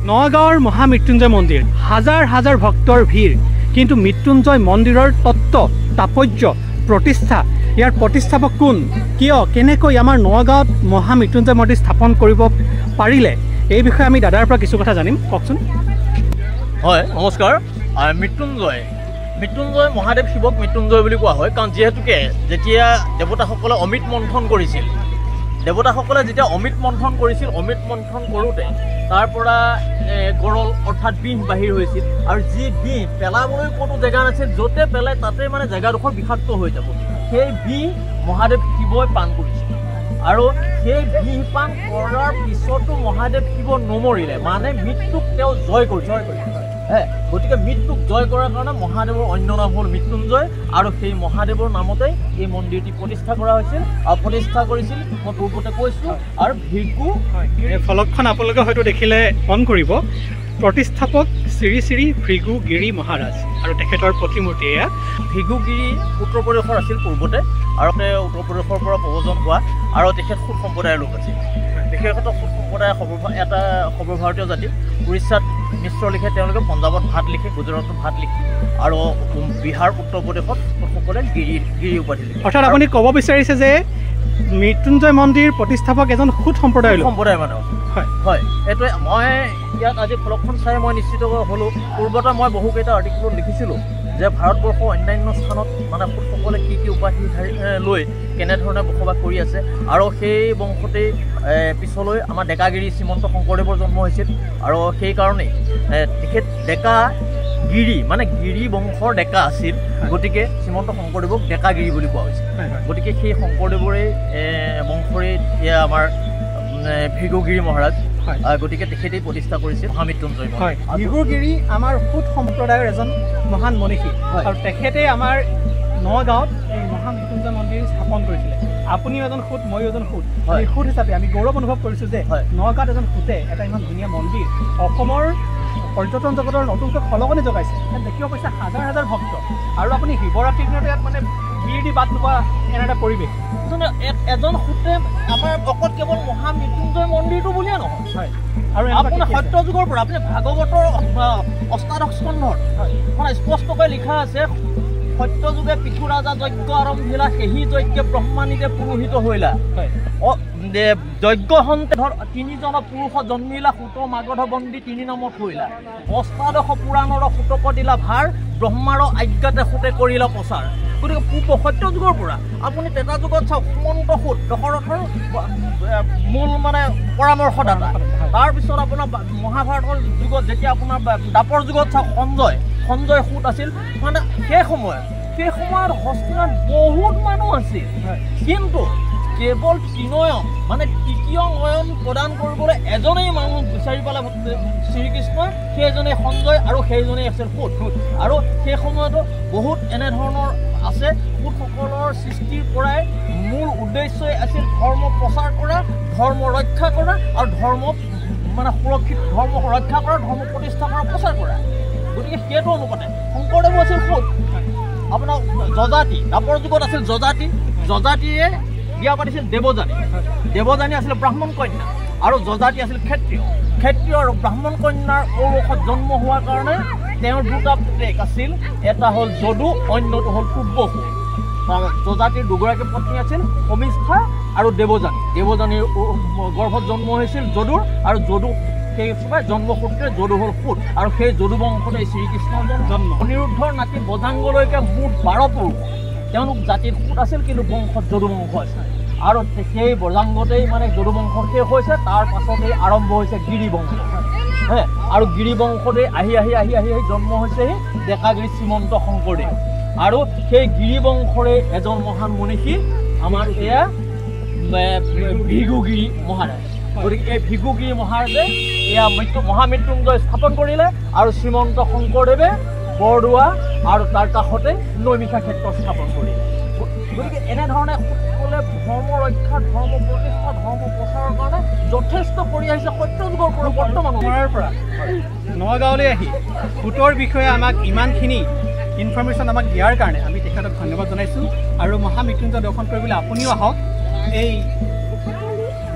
নগাঁৱৰ মহামৃত্যুঞ্জয় মন্দিৰ হাজাৰ হাজাৰ ভক্তৰ ভিৰ, কিন্তু মৃত্যুঞ্জয় মন্দিৰৰ তত্ত্ব, তাৎপৰ্য, প্ৰতিষ্ঠা, ইয়াৰ প্ৰতিষ্ঠাপক কোন, কিয়, কেনেকৈ আমাৰ নগাঁৱত মহামৃত্যুঞ্জয় মন্দিৰ স্থাপন কৰিব পাৰিলে, এই বিষয়ে আমি দাদাৰ পৰা কিছু কথা জানিম। কওকচোন। হয়, নমস্কাৰ। মৃত্যুঞ্জয় মহাদেৱ শিৱক মৃত্যুঞ্জয় বুলি কোৱা হয়, কাৰণ যিহেতুকে যেতিয়া দেৱতাসকলে অমৃত মন্থন কৰিছিল, দেৱতাসকলে যেতিয়া অমৃত মন্থন কৰিছিল, অমৃত মন্থন কৰোঁতে তাৰ পৰা গৰল অৰ্থাৎ বিহ বাহিৰ হৈছিল, আৰু যি বিহ পেলাবলৈ ক'তো জেগা নাছিল, য'তে পেলাই তাতে মানে জেগাডোখৰ বিষাক্ত হৈ যাব, সেই বিহ মহাদেৱ শিৱই পান কৰিছিল। আৰু সেই বিহ পান কৰাৰ পিছতো মহাদেৱ শিৱ নমৰিলে, মানে মৃত্যুক তেওঁ জয় কৰিছিল। গতিকে মৃত্যুক জয় কৰাৰ কাৰণে মহাদেৱৰ অন্য নাম হ'ল মৃত্যুঞ্জয়, আৰু সেই মহাদেৱৰ নামতে এই মন্দিৰটি প্ৰতিষ্ঠা কৰা হৈছিল আৰু প্ৰতিষ্ঠা কৰিছিল, মই পূৰ্বতে কৈছোঁ। আৰু ভৃগু ফলকখন আপোনালোকে হয়তো দেখিলে মন কৰিব, প্ৰতিষ্ঠাপক শ্ৰী শ্ৰী ভৃগুগিৰি মহাৰাজ আৰু তেখেতৰ প্ৰতিমূৰ্তি এয়া। ভৃগুগিৰি উত্তৰ প্ৰদেশৰ আছিল পূৰ্বতে, আৰু উত্তৰ প্ৰদেশৰ পৰা প্ৰব্ৰজন হোৱা, আৰু তেখেত সূত সম্প্ৰদায়ৰ লোক আছিল। বিশেষতঃ সূত সম্প্ৰদায় এটা সৰ্বভাৰতীয় জাতি। উৰিষ্যাত মিশ্ৰ লিখে তেওঁলোকে, পঞ্জাৱত ভাত লিখে, গুজৰাটত ভাত লিখে, আৰু বিহাৰ উত্তৰ প্ৰদেশত সকলে গিৰি উপাধি লিখে। অৰ্থাৎ আপুনি ক'ব বিচাৰিছে যে মৃত্যুঞ্জয় মন্দিৰ প্ৰতিষ্ঠাপক এজন সূত সম্প্ৰদায়ৰ লোক, সম্প্ৰদায়ৰ মানুহ। হয় হয়, এইটোৱে মই ইয়াত আজি ফলকখন চাই মই নিশ্চিত হ'লোঁ। পূৰ্বতে মই বহুকেইটা আৰ্টিকলত লিখিছিলোঁ যে ভাৰতবৰ্ষৰ অন্যান্য স্থানত মানে সূতসকলে কি কি উপাধি লৈ কেনেধৰণে বসবাস কৰি আছে, আৰু সেই বংশতেই পিছলৈ আমাৰ ডেকাগিৰি শ্ৰীমন্ত শংকৰদেৱৰ জন্ম হৈছিল, আৰু সেইকাৰণেই তেখেত ডেকা গিৰি মানে গিৰি বংশৰ ডেকা আছিল, গতিকে শ্ৰীমন্ত শংকৰদেৱক ডেকাগিৰি বুলি কোৱা হৈছে। গতিকে সেই শংকৰদেৱৰে বংশৰে এয়া আমাৰ ভৃগুগিৰি মহাৰাজ, গতিকে তেখেতেই প্ৰতিষ্ঠা কৰিছিল মহামৃত্যুঞ্জয়। হয়, ভৃগুগিৰি আমাৰ সূত সম্প্ৰদায়ৰ এজন মহান মনীষী, আৰু তেখেতে আমাৰ নগাঁৱত এই মহামৃত্যুঞ্জয় মন্দিৰ স্থাপন কৰিছিলে। আপুনিও এজন সূত, ময়ো এজন সূত। এই সূত হিচাপে আমি গৌৰৱ অনুভৱ কৰিছোঁ যে নগাঁৱত এজন সূতে এটা ইমান ধুনীয়া মন্দিৰ অসমৰ পৰ্যটন জগতৰ নতুনকৈ খলকনি জগাইছে। ইয়াত দেখিব পাইছে হাজাৰ হাজাৰ ভক্ত, আৰু আপুনি শিৱৰাত্ৰিৰ দিনতে ইয়াত মানে ভিৰ দি বাট নোপোৱা এনে এটা পৰিৱেশ। এজন সূতে আমাৰ অকল কেৱল মহামৃত্যুঞ্জয় মন্দিৰটো বুলিয়ে নহয়, আৰু আপোনাৰ সত্যযুগৰ পৰা আপুনি ভাগৱতৰ অষ্টাদশ স্কন্ধত মানে স্পষ্টকৈ লিখা আছে, সত্যযুগে পৃথু ৰাজা যজ্ঞ আৰম্ভিলা, সেহি যজ্ঞে ব্ৰহ্মানীতে পুৰোহিত হৈলা, যজ্ঞ হন্তে ধৰ তিনিজন পুৰুষ জন্মিলা, সূত মাগধ বন্দী তিনি নামত হৈলা, অষ্টাদশ পুৰাণৰ সূতক দিলা ভাৰ, ব্ৰহ্মাৰ আজ্ঞাতে সূতে কৰিলা প্ৰচাৰ। গতিকে পূৰ্ব সত্যযুগৰ পৰা আপুনি ত্ৰেতা যুগত চাওক, সুমন্ত সূত দশৰথৰ মূল মানে পৰামৰ্শদাতা। তাৰপিছত আপোনাৰ মহাভাৰতৰ যুগত যেতিয়া আপোনাৰ দাপৰ যুগত চাওক, সঞ্জয় সূত আছিল। মানে সেই সময়ত হস্তিনাত বহুত মানুহ আছিল, কিন্তু কেৱল ত্ৰিনয়ন মানে তৃতীয় নয়ন প্ৰদান কৰিবলৈ এজনেই মানুহ বিচাৰি পালে শ্ৰীকৃষ্ণই, সেইজনেই সঞ্জয় আৰু সেইজনেই আছিল সূত। আৰু সেই সময়তো বহুত এনেধৰণৰ আছে। সূতসকলৰ সৃষ্টিৰ পৰাই মূল উদ্দেশ্যই আছিল ধৰ্ম প্ৰচাৰ কৰা, ধৰ্ম ৰক্ষা কৰা, আৰু ধৰ্ম মানে সুৰক্ষিত ধৰ্ম ৰক্ষা কৰা, ধৰ্ম প্ৰতিষ্ঠা কৰা, প্ৰচাৰ কৰা। গতিকে সেইটো অনুপাতে শংকৰদেৱো আছিল সূত। আপোনাৰ যজাতি দাপৰ যুগত আছিল যজাতি, যজাতিয়ে বিয়া পাতিছিল দেৱযানী, দেৱযানী আছিল ব্ৰাহ্মণ কন্যা, আৰু যজাতি আছিল ক্ষত্ৰিয়। ক্ষত্ৰিয় আৰু ব্ৰাহ্মণ কন্যাৰ ঔৰসত জন্ম হোৱাৰ কাৰণে তেওঁৰ দুটা পুতেক আছিল, এটা হ'ল যদু, অন্যটো হ'ল পূৰ্বসু। যজাতিৰ দুগৰাকী পত্নী আছিল, শমিষ্ঠা আৰু দেৱযানী। দেৱযানীৰ গৰ্ভত জন্ম হৈছিল যদুৰ, আৰু যদু সেই জন্মসূত্ৰে যদু হ'ল সূত, আৰু সেই যদু বংশতে শ্ৰীকৃষ্ণৰ জন্ম। অনিৰুদ্ধৰ নাতি বজাংগলৈকে মুঠ 12 পুৰুষ, তেওঁলোক জাতিত সূত আছিল কিন্তু বংশত যদু বংশ আছিল। আৰু সেই বজাংগতেই মানে যদু বংশ শেষ হৈছে, তাৰ পাছতেই আৰম্ভ হৈছে গিৰি বংশ। আৰু গিৰি বংশতেই আহি আহি আহি আহি আহি জন্ম হৈছেহি ডেকাগিৰি শ্ৰীমন্ত শংকৰদেৱ। আৰু সেই গিৰি বংশৰে এজন মহান মনীষী আমাৰ এয়া ভৃগুগিৰি মহাৰাজ। গতিকে এই ভৃগুগিৰি মহাৰাজে এয়া মহামৃত্যুঞ্জয় স্থাপন কৰিলে, আৰু শ্ৰীমন্ত শংকৰদেৱে বৰদোৱা আৰু তাৰ কাষতে নৈমিষা ক্ষেত্ৰ স্থাপন কৰিলে। গতিকে এনেধৰণে সকলে ধৰ্ম ৰক্ষা, ধৰ্ম প্ৰতিষ্ঠা, ধৰ্ম প্ৰচাৰৰ কাৰণে যথেষ্ট কৰি আহিছে সত্যযুগৰ পৰা বৰ্তমান পৰা। নগাঁৱলৈ আহি সূতৰ বিষয়ে আমাক ইমানখিনি ইনফৰ্মেশ্যন আমাক দিয়াৰ কাৰণে আমি তেখেতক ধন্যবাদ জনাইছোঁ। আৰু মহামৃত্যুঞ্জয় দৰ্শন কৰিবলৈ আপুনিও আহক, এই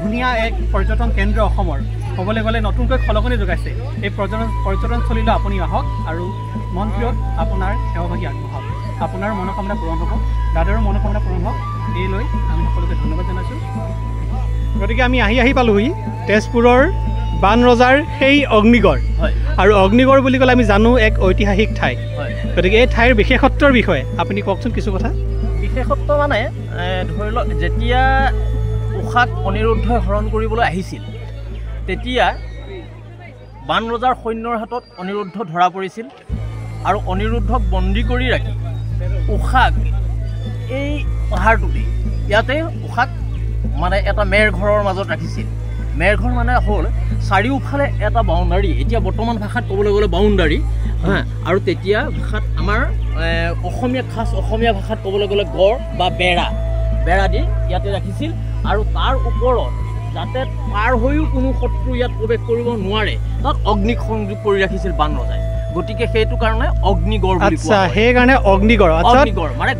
ধুনীয়া এক পৰ্যটন কেন্দ্ৰ অসমৰ। ক'বলৈ গ'লে নতুনকৈ খলকনি যোগাইছে। এই পৰ্যটনস্থলীলৈ আপুনি আহক আৰু মন্দিৰত আপোনাৰ সেৱাভাগী আগবঢ়াওক। আপোনাৰ মনোকামনা পূৰণ হ'ব, দাদাৰো মনোকামনা পূৰণ হওক, এই লৈ আমি সকলোকে ধন্যবাদ জনাইছোঁ। গতিকে আমি আহি আহি পালোহি তেজপুৰৰ বান ৰজাৰ সেই অগ্নিগড়। আৰু অগ্নিগড় বুলি ক'লে আমি জানো এক ঐতিহাসিক ঠাই। গতিকে এই ঠাইৰ বিশেষত্বৰ বিষয়ে আপুনি কওকচোন কিছু কথা। বিশেষত্ব মানে ধৰি লওক, যেতিয়া উষাক অনিৰুদ্ধই হৰণ কৰিবলৈ আহিছিল তেতিয়া বান ৰজাৰ সৈন্যৰ হাতত অনিৰুদ্ধ ধৰা পৰিছিল আৰু অনিৰুদ্ধক বন্দী কৰি ৰাখি উষাক এই পাহাৰটোতেই ইয়াতে উষাক মানে এটা মেৰ ঘৰৰ মাজত ৰাখিছিল। মেৰঘৰ মানে হ'ল চাৰিওফালে এটা বাউণ্ডাৰী, এতিয়া বৰ্তমান ভাষাত ক'বলৈ গ'লে বাউণ্ডাৰী, হা, আৰু তেতিয়া ভাষাত আমাৰ অসমীয়া খাচ অসমীয়া ভাষাত ক'বলৈ গ'লে গড় বা বেৰা, বেৰা দি ইয়াতে ৰাখিছিল। আৰু তাৰ ওপৰত যাতে পাৰ হৈও কোনো শত্ৰু ইয়াত প্ৰৱেশ কৰিব নোৱাৰে তাত অগ্নিক সংযোগ কৰি ৰাখিছিল বান ৰজাই। গতিকে সেইটো কাৰণে অগ্নিগড় বুলি কোৱা হয়। সেইকাৰণে অগ্নিগড়। অগ্নিগড় মানে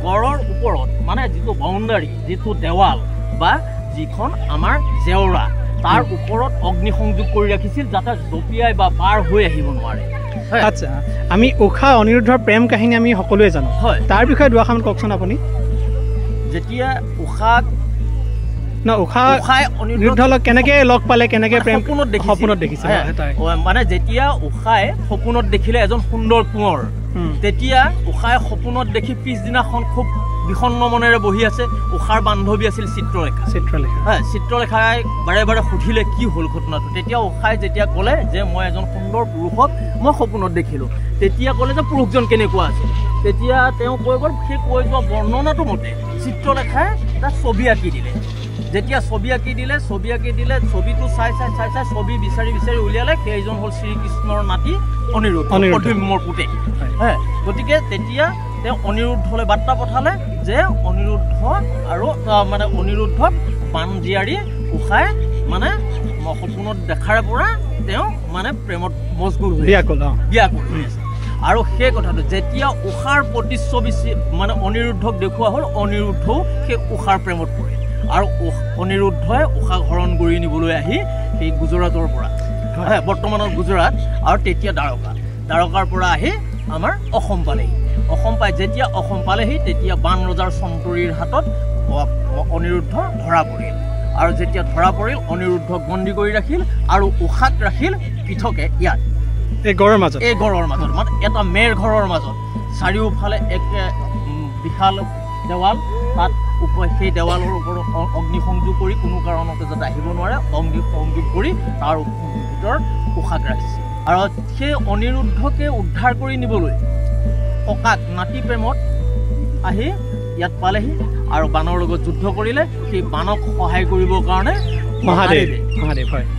গড়ৰ ওপৰত মানে যিটো বাউণ্ডাৰী, যিটো দেৱাল বা যিখন আমাৰ জেওৰা, তাৰ ওপৰত অগ্নি সংযোগ কৰি ৰাখিছিল যাতে জঁপিয়াই বা পাৰ হৈ আহিব নোৱাৰে। আচ্ছা, আমি উষা অনিৰুদ্ধৰ প্ৰেম কাহিনী আমি সকলোৱে জানো, তাৰ বিষয়ে দুআষাৰমান কওকচোন আপুনি। যেতিয়া উষাক উষাই অনিৰুদ্ধ কেনেকে লগ পালে, কেনেকে প্ৰেম সপোনত দেখিছিল, মানে যেতিয়া উষাই সপোনত দেখিলে এজন সুন্দৰ কোঁৱৰ, তেতিয়া উষাই সপোনত দেখি পিছদিনাখন খুব বিষণ্ণ মনেৰে বহি আছে। উষাৰ বান্ধৱী আছিল চিত্ৰলেখা। চিত্ৰলেখা, হয়, চিত্ৰলেখাই বাৰে বাৰে সুধিলে কি হ'ল ঘটনাটো। তেতিয়া উষাই যেতিয়া ক'লে যে মই এজন সুন্দৰ পুৰুষক মই সপোনত দেখিলোঁ, তেতিয়া ক'লে যে পুৰুষজন কেনেকুৱা আছিল। তেতিয়া তেওঁ কৈ গ'ল, সেই কৈ যোৱা বৰ্ণনাটো মতে চিত্ৰলেখাই এটা ছবি আঁকি দিলে। যেতিয়া ছবি আঁকি দিলে, ছবিটো চাই চাই চাই চাই ছবি বিচাৰি বিচাৰি উলিয়ালে, সেইজন হ'ল শ্ৰীকৃষ্ণৰ নাতি অনিৰুদ্ধ, প্ৰদ্যুম্নৰ পুতেক। হে, গতিকে তেতিয়া তেওঁ অনিৰুদ্ধলৈ বাৰ্তা পঠালে যে অনিৰুদ্ধ আৰু মানে অনিৰুদ্ধক বান জীয়াৰী উষাই মানে সপোনত দেখাৰে পৰা তেওঁ মানে প্ৰেমত মজগুল হৈ বিয়াকুল হৈ আছে। আৰু সেই কথাটো যেতিয়া উষাৰ প্ৰতিচ্ছবি মানে অনিৰুদ্ধক দেখুওৱা হ'ল, অনিৰুদ্ধও সেই উষাৰ প্ৰেমত পৰিল। আৰু অনিৰুদ্ধই উষাক হৰণ কৰি নিবলৈ আহি সেই গুজৰাটৰ পৰা, বৰ্তমানৰ গুজৰাট আৰু তেতিয়া দ্বাৰকা, দ্বাৰকাৰ পৰা আহি আমাৰ অসম পালেহি। অসম পাই যেতিয়া অসম পালেহি তেতিয়া বান ৰজাৰ চন্তৰীৰ হাতত অনিৰুদ্ধ ধৰা পৰিল। আৰু যেতিয়া ধৰা পৰিল অনিৰুদ্ধক বন্দী কৰি ৰাখিল আৰু উষাক ৰাখিল পৃথকে ইয়াত এই গড়ৰ মাজত, এই গড়ৰ মাজত মানে এটা মেৰ ঘৰৰ মাজত, চাৰিওফালে এক বিশাল দেৱাল, তাত সেই দেৱালৰ ওপৰত অগ্নি সংযোগ কৰি কোনো কাৰণতে যাতে আহিব নোৱাৰে অগ্নি সংযোগ কৰি তাৰ ভিতৰত উষাক ৰাখিছিল। আৰু সেই অনিৰুদ্ধকে উদ্ধাৰ কৰি নিবলৈ ককাক নাতি প্ৰেমত আহি ইয়াত পালেহি আৰু বানৰ লগত যুদ্ধ কৰিলে। সেই বানক সহায় কৰিবৰ কাৰণে মহাদেৱ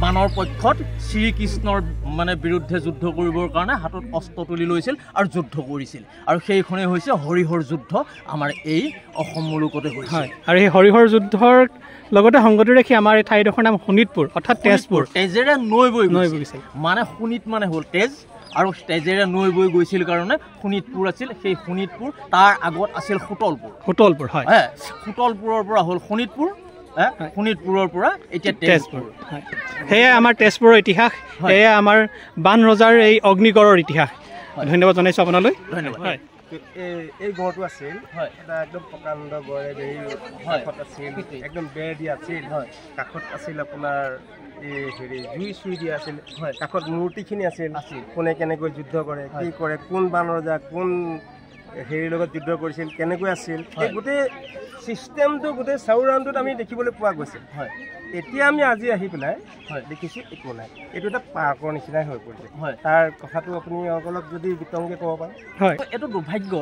বানৰ পক্ষত শ্ৰীকৃষ্ণৰ মানে বিৰুদ্ধে যুদ্ধ কৰিবৰ কাৰণে হাতত অস্ত্ৰ তুলি লৈছিল আৰু যুদ্ধ কৰিছিল। আৰু সেইখনেই হৈছে হৰিহৰ যুদ্ধ, আমাৰ এই অসম মুলুকতে হৈছে। আৰু সেই হৰিহৰ যুদ্ধৰ লগতে সংগতি ৰাখি আমাৰ এই ঠাইডোখৰ নাম শোণিতপুৰ, অৰ্থাৎ তেজপুৰ। তেজেৰে নৈ বৈ গৈছিল, মানে শোণিত মানে হ'ল তেজ, আৰু তেজেৰে নৈ বৈ গৈছিল কাৰণে শোণিতপুৰ আছিল। সেই শোণিতপুৰ তাৰ আগত আছিল সুতলপুৰ। সুতলপুৰ, হয়, সুতলপুৰৰ পৰা হ'ল শোণিতপুৰ, শোণিতপুৰৰ পৰা এতিয়া তেজপুৰ। সেয়াই আমাৰ তেজপুৰৰ ইতিহাস, সেয়াই আমাৰ বান ৰজাৰ এই অগ্নিগড়ৰ ইতিহাস। ধন্যবাদ জনাইছোঁ আপোনালৈ। ধন্যবাদ। এই গড়টো আছিল এটা একদম প্ৰকাণ্ড গড়ে কাষত আছিল, একদম বেৰ দিয়া আছিল, কাষত আছিল আপোনাৰ এই হেৰি জুই চুই দিয়া আছিল, কাষত মূৰ্তিখিনি আছিল, কোনে কেনেকৈ যুদ্ধ কৰে, কি কৰে, কোন বান ৰজা কোন হেৰিৰ লগত যুদ্ধ কৰিছিল, কেনেকৈ আছিল, এই গোটেই চিষ্টেমটো গোটেই চাউৰাউণ্ডটোত আমি দেখিবলৈ পোৱা গৈছিল। এতিয়া আমি আজি আহি পেলাই দেখিছোঁ একো নাই, এইটো এটা পাৰ্কৰ নিচিনাই হৈ পৰিছে। তাৰ কথাটো আপুনি অলপ যদি বিতংকে ক'ব পাৰে। হয়, এইটো দুৰ্ভাগ্য,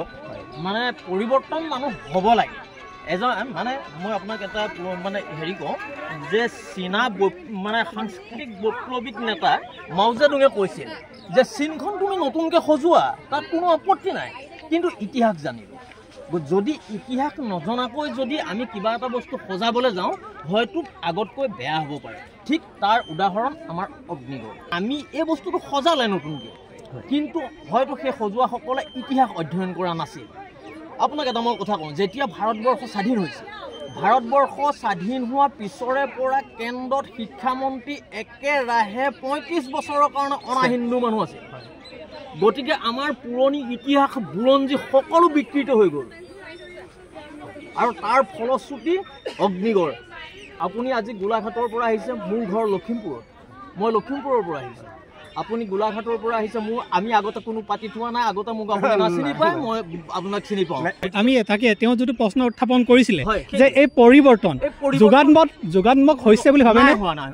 মানে পৰিৱৰ্তন মানুহ হ'ব লাগে। এজন মানে মই আপোনাক এটা মানে হেৰি কওঁ যে চীনা মানে সাংস্কৃতিক বৈপ্লৱিক নেতা মাওজেডুঙে কৈছিল যে চীনখন তুমি নতুনকৈ সজোৱা, তাত কোনো আপত্তি নাই, কিন্তু ইতিহাস জানিব। যদি ইতিহাস নজনাকৈ যদি আমি কিবা এটা বস্তু সজাবলৈ যাওঁ, হয়তো আগতকৈ বেয়া হ'ব পাৰে। ঠিক তাৰ উদাহৰণ আমাৰ অগ্নিগড়। আমি এই বস্তুটো সজালে নতুনকৈ, কিন্তু হয়তো সেই সজোৱাসকলে ইতিহাস অধ্যয়ন কৰা নাছিল। আপোনাক এটা মই কথা কওঁ, যেতিয়া ভাৰতবৰ্ষ স্বাধীন হৈছে, ভাৰতবৰ্ষ স্বাধীন হোৱাৰ পিছৰে পৰা কেন্দ্ৰত শিক্ষামন্ত্ৰী একেৰাহে 35 বছৰৰ কাৰণে অনা হিন্দু মানুহ আছে। গতিকে আমাৰ পুৰণি ইতিহাস বুৰঞ্জী সকলো বিকৃত হৈ গ'ল আৰু তাৰ ফলশ্ৰুতি অগ্নিগড়। আপুনি আজি গোলাঘাটৰ পৰা আহিছে, মোৰ ঘৰ লখিমপুৰত, মই লখিমপুৰৰ পৰা আহিছোঁ, আপুনি গোলাঘাটৰ পৰা আহিছে। মোৰ আমি আগতে কোনো পাতি থোৱা নাই, আগতে মোক আপুনি চিনি পায়, মই আপোনাক চিনি পাওঁ। আমি তাকে তেওঁ যিটো প্ৰশ্ন উত্থাপন কৰিছিলে যে এই পৰিৱৰ্তন যোগাত্মক হৈছে বুলি ভাবে?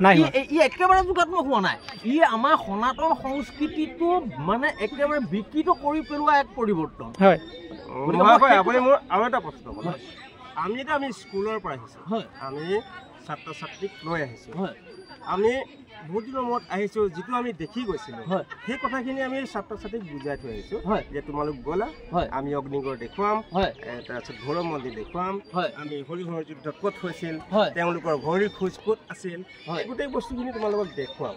নাই, ই একেবাৰে যোগাত্মক হোৱা নাই। ই আমাৰ সনাতন সংস্কৃতিটো মানে একেবাৰে বিকৃত কৰি পেলোৱা এক পৰিৱৰ্তন। হয়, আপুনি মোৰ আৰু এটা প্ৰশ্ন, আমি এতিয়া আমি স্কুলৰ পৰা আহিছোঁ, আমি ছাত্ৰ ছাত্ৰীক লৈ আহিছোঁ, আমি বহুত দিনৰ মূৰত আহিছোঁ, যিটো আমি দেখি গৈছিলোঁ সেই কথাখিনি আমি ছাত্ৰ ছাত্ৰীক বুজাই থৈ আহিছোঁ যে তোমালোক গ'লা, আমি অগ্নিগড় দেখুৱাম, তাৰপিছত ভৈৰৱ মন্দিৰ দেখুৱাম, আমি হৰিহৰ যুদ্ধ ক'ত হৈছিল, তেওঁলোকৰ ভৰিৰ খোজ ক'ত আছিল, গোটেই বস্তুখিনি তোমালোকক দেখুৱাম।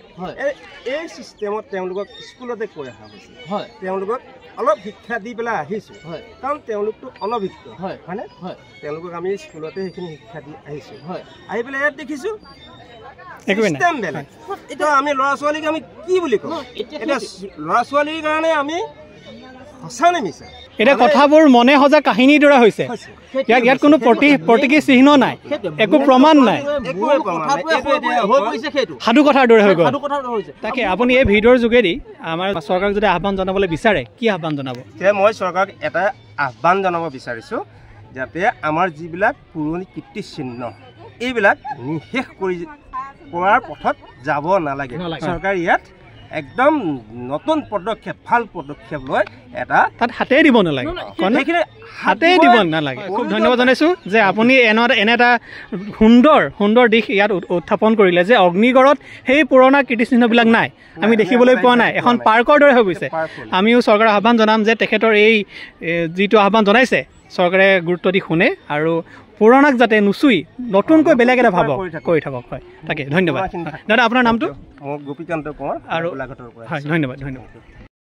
এই চিষ্টেমত তেওঁলোকক স্কুলতে কৈ অহা হৈছে, তেওঁলোকক অলপ শিক্ষা দি পেলাই আহিছোঁ, কাৰণ তেওঁলোকতো অনভিজ্ঞ, হয়নে? তেওঁলোকক আমি স্কুলতে সেইখিনি শিক্ষা দি আহিছোঁ। আহি পেলাই ইয়াত দেখিছোঁ চিষ্টেম বেলেগ। এতিয়া আমি ল'ৰা ছোৱালীক আমি কি বুলি কওঁ? এতিয়া ল'ৰা ছোৱালীৰ কাৰণে আমি সঁচা নে মিছা? এতিয়া কথাবোৰ মনে সজা কাহিনীৰ দৰে হৈছে। ইয়াত কোনো প্ৰতীকী চিহ্ন নাই, একো প্ৰমাণ নাই, সাধু কথাৰ দৰে হৈ গ'ল। তাকে আপুনি এই ভিডিঅ'ৰ যোগেদি আমাৰ চৰকাৰক যদি আহ্বান জনাবলৈ বিচাৰে, কি আহ্বান জনাব? মই চৰকাৰক এটা আহ্বান জনাব বিচাৰিছোঁ যাতে আমাৰ যিবিলাক পুৰণি কীৰ্তিচিহ্ন এইবিলাক নিঃশেষ কৰি কৰাৰ পথত যাব নালাগে। চৰকাৰে ইয়াত একদম নতুন পদক্ষেপ, ভাল পদক্ষেপ লৈ এটা তাত হাতেই দিব নালাগে, হাতেই দিব নালাগে। খুব ধন্যবাদ জনাইছোঁ যে আপুনি এনে এটা সুন্দৰ সুন্দৰ দিশ ইয়াত উত্থাপন কৰিলে যে অগ্নিগড়ত সেই পুৰণা কীৰ্তিচিহ্নবিলাক নাই, আমি দেখিবলৈ পোৱা নাই, এখন পাৰ্কৰ দৰে হৈ গৈছে। আমিও চৰকাৰক আহ্বান জনাম যে তেখেতৰ এই যিটো আহ্বান জনাইছে চৰকাৰে গুৰুত্ব দি শুনে আৰু পুৰণাক যাতে নুচুই নতুনকৈ বেলেগ এটা ভাবক কৰি থাকক। হয়, তাকে ধন্যবাদ দাদা। আপোনাৰ নামটো? মোৰ গোপীকান্ত কোঁৱৰ আৰু গোলাঘাটৰ পৰা। হয়, ধন্যবাদ ধন্যবাদ।